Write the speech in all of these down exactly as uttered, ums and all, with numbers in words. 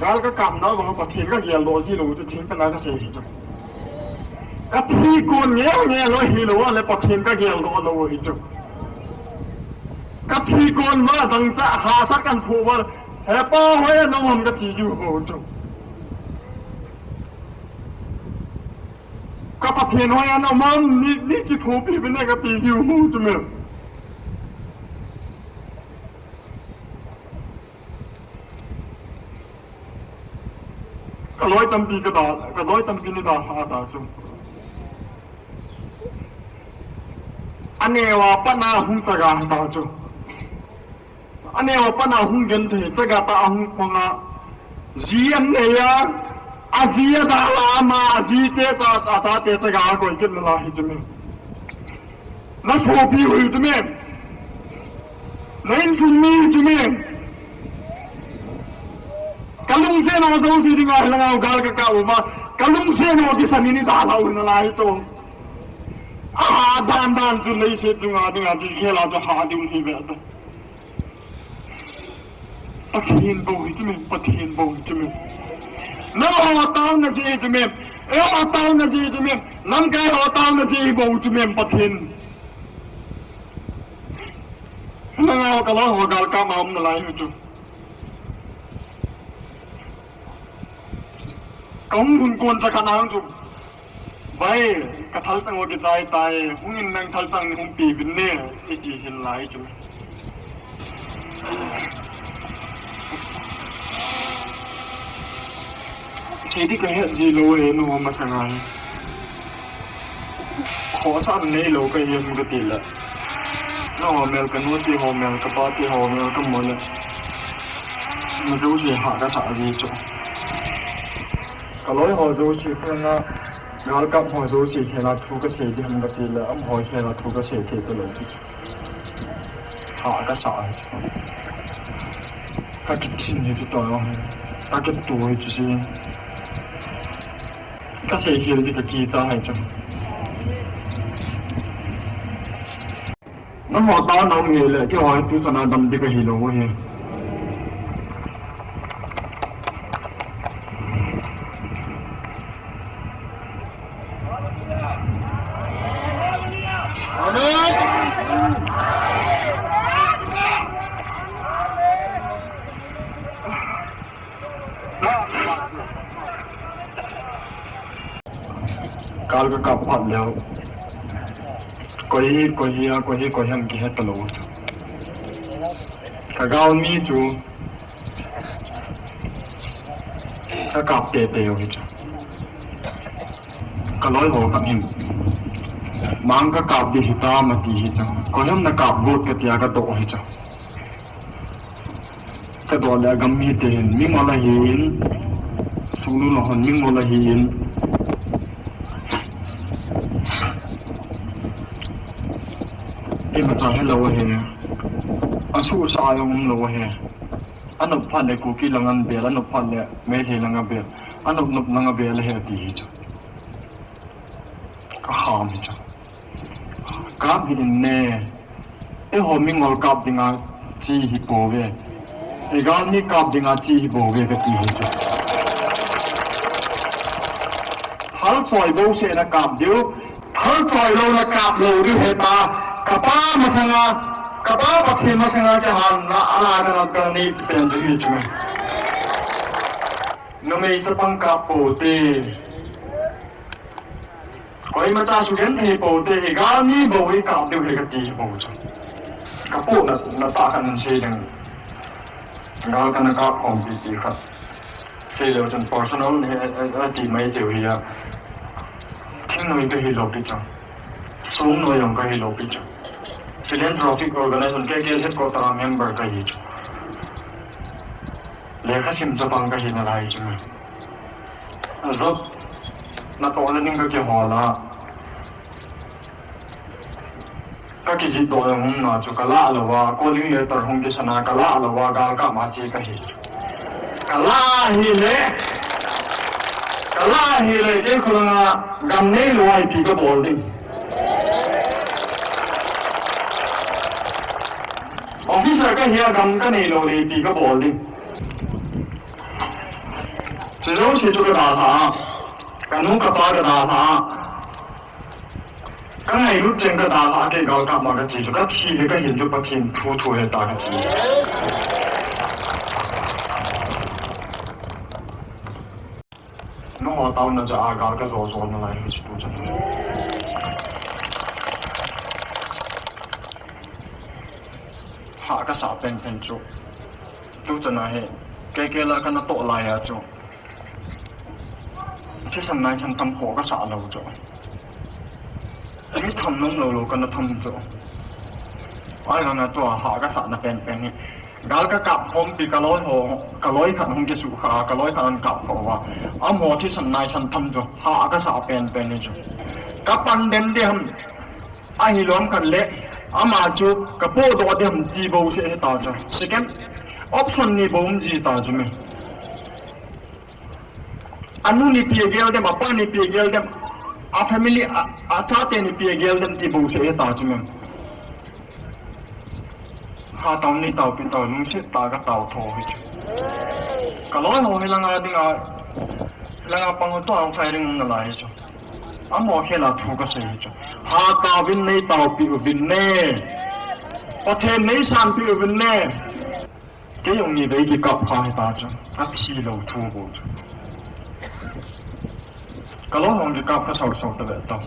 Gal ka kap na bang Pathen ka geldoh ji lou chu thengtah a ka sei hi chu. Ka thi kon nge nge lou hi lou le Pathen ka geldoh lou hi chu. Ka thi kon ma dang cha ha sa kan thu ba he pa hoi na mom ka ti ju ho chu. Ka Pathen hoi na mom ni ni ki thu pi bi ne ka ti ju ho chu me. Ka loi tampi ka da, ka loi tampi ni da ha ta chu. Aneo a pat na hung chaga ha ta chu. Aneo a pat na hung genthei chaga ta hung khonga. Ji an nei a, a ji a da la ma, a ji te cha, cha, cha te chaga koi kit na la hi chu me. Na sopi u hi chu me. Na insung mi hi chu me. Ka lungset na jouse dinga hi langa gal ka kap uva. Ka lungset na kisan ni da la u na la hi chu. A dan dan chu leiset chunga dinga chi khela chu ha ding hi ve ta. Pathen bou hi chu me, Pathen bou hi chu me. Nangho taona jeh hi chu me, eiho taona jeh hi chu me, lamkai ho taona jeh hi bou chu me Pathen. Nangho ka loi ho gal kap ma um nalai hi chu. Ka hung lhun kon cha khat na chu. Bai, ka thalchang ho kichai tai, hung in nang thalchang ni hung pe vin ne, i ti hin lai chu. Sei di ka het ji lou e, nangho masanga hi. Khohsah nei lou ka hi em ka ti le. Nangho mel ka nu ti ho mel ka pa ti ho mel ka mu le. Na jouse ha ka sa ji chu. Ka loi ho jouse khang a, gal kap ho jouse khela thu ka sei di ham ka ti le, amaho khela thu ka sei thei ta lou. Ha ka sa hi chu. Ka kithin hi chu to. Ka kitu hi chu si. Ka sei khel di ka kicha hi chu. Nangho taona um hile, keiho hi tu chan a dam di ka hi lou hi. Gal ka kap phat leh. Koi hi, koi hi a, koi hi, koi ham kihe ta lou chu. Ka galmi chu. Ka kap tete u hi chu. Ka loi ho khat hin. Mang ka kap di hitam ati hi chu. Koi ham na kap got ka tia ka doh hi chu. Ka doh le a gam mite hin, mingol ahin, sungnu lo hon mingol ahin. Imacha helou ahi. Asuhsa a jong umlou ahi. Anop phat le Kuki lang a bel, anop phat le Meitei lang a bel. Anop nop lang a bel ahi ati hi chu. Ka ham hi chu. Kap hih in ne. Eiho mingol kap dinga chi hi pouve. Eiho galmi kap dinga chi hi pouve kati hi chu. Thal choi bouseh na kap diu. Thal choi lou na kap lou diu heta. Ka Pa masanga, ka Pa Pathen masanga kahin la, ala kana kana ni pen chu hi chu. Numei chapang kap pou te. Koima cha sugenthei pou te, eiho galmi bou hi kap diu ahi kati bou chu. Ka pu na, na ta kan sei ding. Gal kana kap khom pi pi khat. Sei leu chun personal ni, eh, eh, eh, ti mai tiu hi a. Thingnoi kahi lou pi chu. Sungnoi jong kahi lou pi chu. Philanthropic organization K K L headquarter a member kahi chu. Lekhasim chapang kahi nalai chu. Job natohna ding kakihol a. Kakijih doh jong umna chu kalah lou a, calling letter hung kisan a kalah lou a, galkap a che kahi. Kalah hile, kalah hile, kei khulanga gam neilou a ipi kabol ding. Officer kahi a gam kaneilou le ipi kabol ding. Jouse chu ka dalha. Ka nu ka pa ka dalha. Ka ngailut cheng ka dalha, kei galkap ma ka chi chu. Ka thi le ka hin chu Pathen thu thu ahi ta ka chi. Nangho taona jeh a gal ka jo jo nalai hi chu tu chan. Ha ka sa pen pen chu. Tu chan a hi. Kei kei la ka na toh lai a chu. Thisan naisan tham kho ka sa lou chu. Mi tham nom lou lou ka na tham chu. Ai ka na tua ha ka sa na pen pen hi. Gal ka kap khom pi ka loi ho, ka loi khat hung kisuh kha, ka loi khat an kap kho va. Amaho thisan naisan tham chu, ha ka sa pen pen hi chu. Ka pan den ding ham, ahi lom khat le, ama chu ka podoh ding ham ti bou seh hi ta chu. Second option ni bou um ji ta chu mi. Anu ni pi a gel dem, apa ni pi a gel dem, a family, a, a chate ni pi a gel dem ti bou seh hi ta chu mi. Ha tao ni tao pi tao lungset tah a ka tao tho hi chu. Ka loi ho hi langa ding a, langa pang ho to ang firing na lai hi chu. Amaho khel a thu ka sei hi chu. Ha taovin nei taopi uvin ne. Pathen nei sanpi uvin ne. Kei jong ni vei kikap kha hi ta chu. Ka thi lou thu bou chu. Ka loi hung kikap ka sau sau ta ve ta.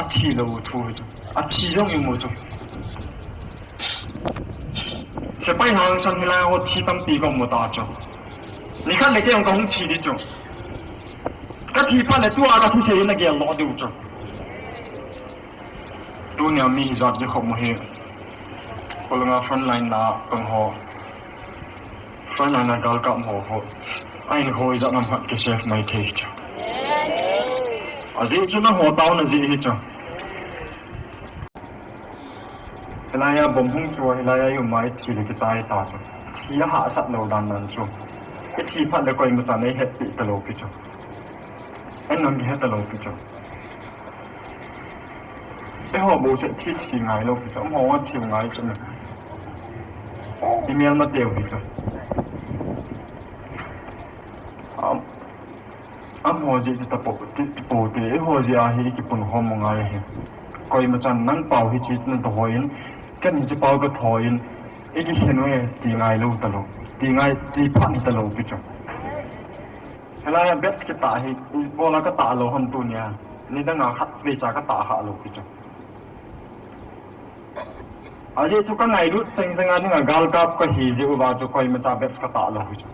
A thi lou thu hi chu. A thi jong i mu chu. Sepai hangsan hilai ho thi tampi ka mu ta chu. Ni khat le kei jong ka hung thi di chu. Ka thi phat le tua ka thusei na gel lou diu chu. Tunia mi hijat kikhop mu hi. Kolanga frontline na pang ho. Frontline na galkap ho ho. Ahin hoi jat nam hat ki save mai thei chu. Ajeh chu nangho taona jeh hi chu. Hilai a bomb hung chu, hilai a i um a i thi le kichai ta chu. Thi a hahsat lou dan dan chu. I thi phat le koima chan ei hetpi ta lou pi chu. Ei nang kihe ta lou pi chu. Eiho bou seh thi thi ngai lou pi chu, amaho a thi ngai chu. I melma teu pi chu. Am, amaho jeh ti ta po, ti, ti po te, eiho jeh a hi i kipun khom ngai hi. Koima chan nang pao hi chi na ta hoi in, ken hi chi pao ka tho in, i kihen u e, ti ngai lou ta lou. Ti ngai, ti phat ni ta lou pi chu. Hilai a batch kitah hi, i bola ka tah lou hon tunia. Nidang a khat vei cha ka tah kha lou pi chu. Ajeh chu ka ngailut cheng cheng a dinga galkap ka hi jeh uva chu koima cha batch ka tah lou hi chu.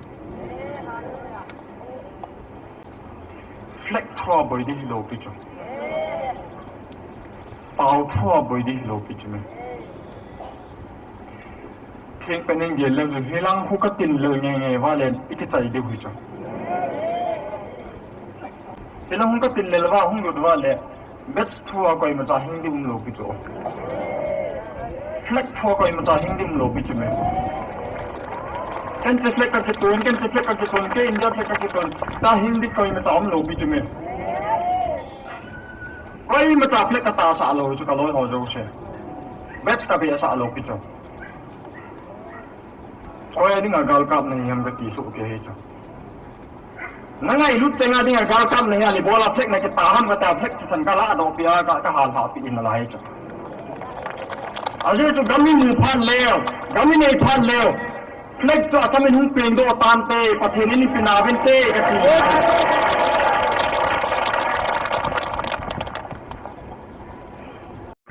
Flag thua boi di hi lou pi chu. Pao thua boi di hi lou pi chu me. Theng pen in gel leu chu hilang khu ka tin lel nge nge va le i kichai diu hi chu. Hilang khu ka tin lel va hung lut va le batch thua koima cha hing di um lou pi chu. Flag thua koima cha hing di um lou pi chu me. Ken che flag ka kitun, ken che flag ka kitun, ke India flag ka kitun. Ta hing di koima cha um lou pi chu me. Koima cha flag ka tah sah lou chu ka loi ho jouse. Batch ka be sah lou pi chu. Koi a dinga galkap na hi ham ka ti suh kei hi chu. Na ngailut cheng a dinga galkap na hi a le bola flag na kitah ham ka ta flag kisan ka la doh pi a ka, ka hal ha pi in la hi chu. Ajeh chu gam i mu phat leu, gam i nei phat leu. Flag chu achamin hung peng doh tan te, Pathen in i pe nauvin te, ka ti.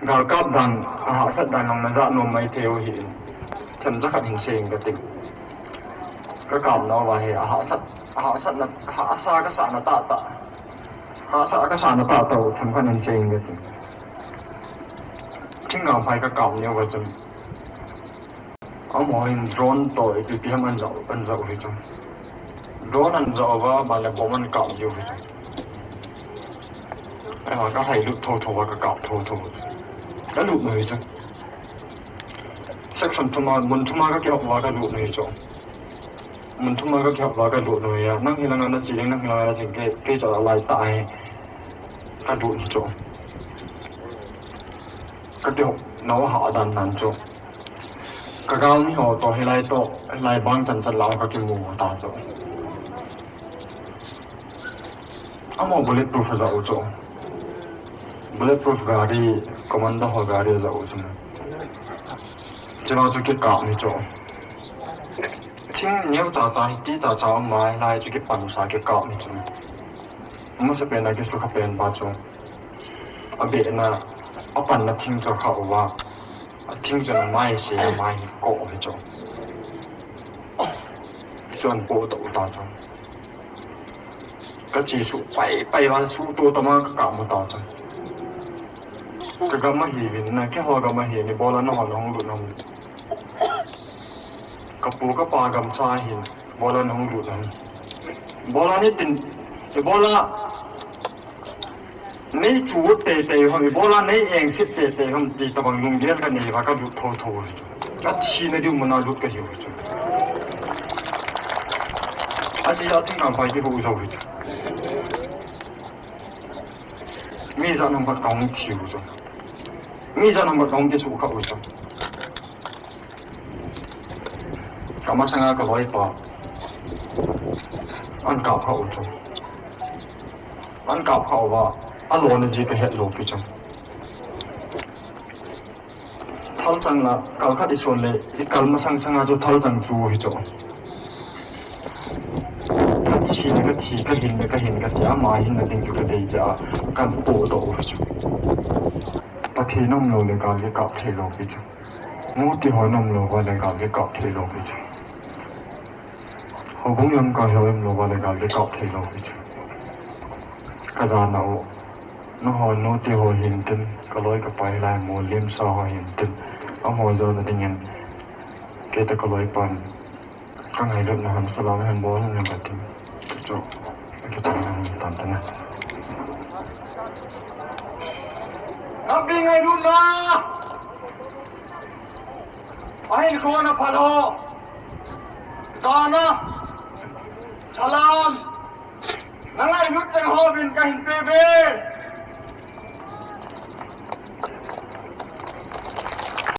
Galkap dan, ahahsat dan jong na ja nom mai thei u hi in. Themcha khat hin sei ing ka ting. Ka kap nauva hi, ahahsat, ahahsat na, hahsa ka sa na tahtah. Hahsa ka sa na tahtah u, themkhat hin sei ing ka ting. Thinglhang phai ka kap nauva chun. Amaho hin drone toh ipi ipi ham an jao, an jao hi chu. Drone an jao uva, ba le bomb an kap jiu hi chu. Ai ha, ka hai lut tho tho uva, ka kap tho tho uva chu. Ka lut nui chu. Section thum a, mun thum a ka kihop uva ka lut nui chu. Mun thum a ka kihop uva ka lut nui a. Nang hi langa na che ding, nang hi langa na che ding, kei, kei chu alai tah hi. Ka lut nui chu. Ka kihop nau a ha dan dan chu. Ka gal mi ho toh, hilai toh, hilai bang chan chan lang ka kimu ta chu. Amaho bulletproof ajah u chu. Bulletproof gari, commando ho gari ajah u chu. Chulai chu kikap hi chu. Thing neo chacha, hiti chacha um mai lai chu kipan sa kikap hi chu. Amasapen a kisukha pen pa chu. Abehna, apanna thing chu akha uva. Athing chun amai se, amai hi ko hi chu. Chun po to ta chu. Ka chi su pai pai van su to tama ka ka mu ta chu. Ka gam ahi vin na, keiho gam ahi ni bola na ho na hung lut na hung. Ka pu ka pa gam sa hin bola na hung lut na hung. Bola ni tin, bola Nei chu tete ham, ibola nei engsit tete ham ti tabang lunggel kanei va kalut thotho hi chu. Athina diu muna lut kahiu hi chu. Achi a thing kang pai kihu jou hi chu. Mi jan ham khat kahung thiu chu. Mi jan ham khat kahung kisukha u chu. Kamasanga kaloipa. An kap kha u chu. An kap kha uva. Alona ji kahet lou pi chu. Thalchang la, kal khat ison le, ikal masang sanga chu thalchang chu hi chu. Kathi le kathi, kahin le kahin kathi, ama hinna ding chu kadei cha, kapo doh u hi chu. Pathen umlou le gal kikap thei lou pi chu. Nute ho umlou va le gal kikap thei lou pi chu. Houbung lamkai ho umlou va le gal kikap thei lou pi chu. Kajana u. Nangho nute ho hintin, kaloi kapai lai mu limsa ho hintin. Amaho jona dingin. Keita kaloipan. Kangailutna ham salam ham bol ham katin. Chu. Akitan ham tan tan. Kapi ngailutna. Ahin khona phalo. Jana. Salam. Nangailut teng ho bin kahin pe be.